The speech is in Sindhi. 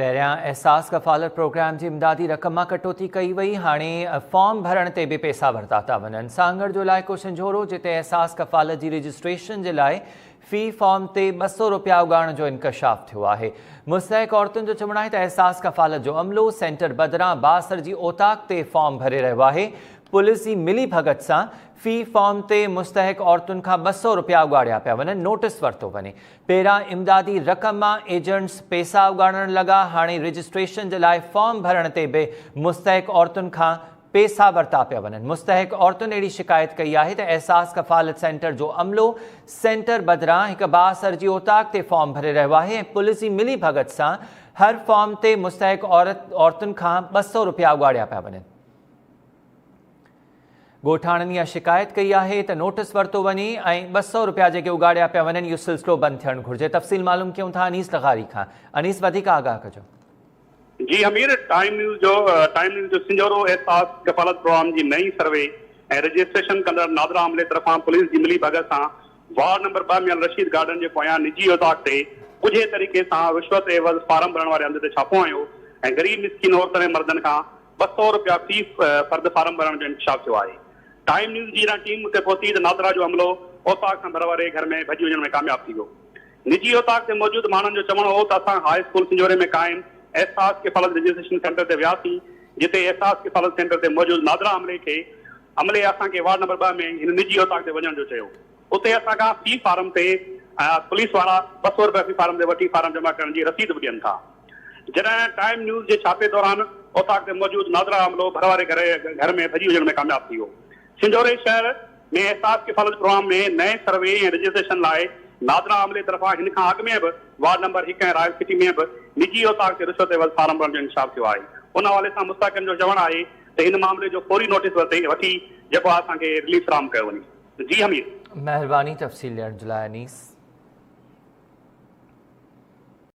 پهريان احساس ڪفالت پروگرام جي امدادي رقم مان ڪٽوتي ڪئي وئي، هاڻي فارم ڀرڻ تي به پئسا ورتا ٿا وڃن. سانگهڙ جو علائقو سنجهورو جتي احساس ڪفالت جي رجسٽريشن جي لاء في فارم تي 200 رپيا اڳاڙڻ جو انڪشاف ٿيو آهي. مستحق عورتن جو چوڻ آهي ته احساس ڪفالت جو عملو سينٽر بدران بااثر جي اوطاق تي فارم ڀري رهيو آهي، پوليس جي ملي ڀڳت سان في فارم تي مستحق عورتن کان 200 رپيا اڳاڙيا پيا وڃن، نوٽيس ورتو وڃي. پهريان امدادي رقم مان ايجنٽس پئسا اڳاڙڻ لڳا، هاڻي رجسٽريشن جي لاء فارم ڀرڻ تي به مستحق عورتن کان پئسا ورتا پيا وڃن. مستحق عورتن اهڙي شڪايت ڪئي آهي ته احساس ڪفالت سينٽر جو عملو سينٽر بدران هڪ بااثر جي اوطاق تي فارم ڀري رهيو آهي ۽ پوليس جي ملي ڀڳت سان هر فارم تي مستحق عورتن کان 200 رپيا اڳاڙيا پيا وڃن. ڳوٺاڻن اها شڪايت ڪئي آهي ته نوٽس ورتو وڃي ۽ 200 رپيا جيڪي اڳاڙيا پيا وڃن اهو سلسلو بند ٿيڻ گهرجي. تفصيل معلوم ڪيون ٿا انيس لغاري کان. انيس وڌيڪ آگاهه ڪجو. جي حمير، ٽائيم نيوز جو ٽائيم نيوز جو سنجهورو احساس ڪفالت پروگرام جي نئين سروي ۽ رجسٽريشن ڪندڙ نادرا عملي طرفان پوليس جي ملي ڀڳت سان وارڊ نمبر 2 ۾ الرشيد گارڊن جي پويان نجي اوطاق تي ڳجهي طريقي سان رشوت عيوض فارم ڀرڻ واري هنڌ تي ڇاپو هنيو ۽ غريب مسڪين عورتن ۽ مردن کان 200 رپيا في فرد فارم ڀرڻ جو انڪشاف ٿيو آهي. ٽائيم نيوز جي جڏهن ٽيم اتي پهتي ته نادرا جو عملو اوطاق سان ڀر واري گهر ۾ ڀڄي وڃڻ ۾ ڪامياب ٿي ويو. نجي اوطاق تي موجود ماڻهن جو چوڻ هو ته اسان هاء اسڪول سنجهوري ۾ قائم احساس ڪفالت رجسٽريشن سينٽر تي وياسين جتي احساس ڪفالت سينٽر تي موجود نادرا عملي کي عملي اسان کي وارڊ نمبر 2 ۾ هن نجي اوطاق تي وڃڻ جو چيو اتي اسان کان في فارم تي پوليس وارا 200 رپيا في فارم تي وٺي فارم جمع ڪرڻ جي رسيد به ڏين ٿا. جڏهن ٽائيم نيوز جي ڇاپي دوران اوطاق تي موجود نادرا عملو ڀر واري گهر ۾ ڀڄي وڃڻ ۾ ڪامياب ٿي ويو. سنجهوري شهر ۾ احساس ڪفالت پروگرام ۾ نئين سروي ۽ رجسٽريشن لاء نادرا عملي طرفان هن کان اڳ ۾ به وارڊ نمبر 1 ۽ رائل سٽي ۾ به نجي اوطاق تي رشوت عيوض فارم ڀرڻ جو انڪشاف ٿيو آهي. ان حوالي سان مستحقن جو چوڻ آهي ته هن معاملي جو فوري نوٽيس وٺي جيڪو آهي اسان کي رليف فراهم ڪيو وڃي. جي حميد. مهرباني تفصيل ڏيڻ جي لاء انيس.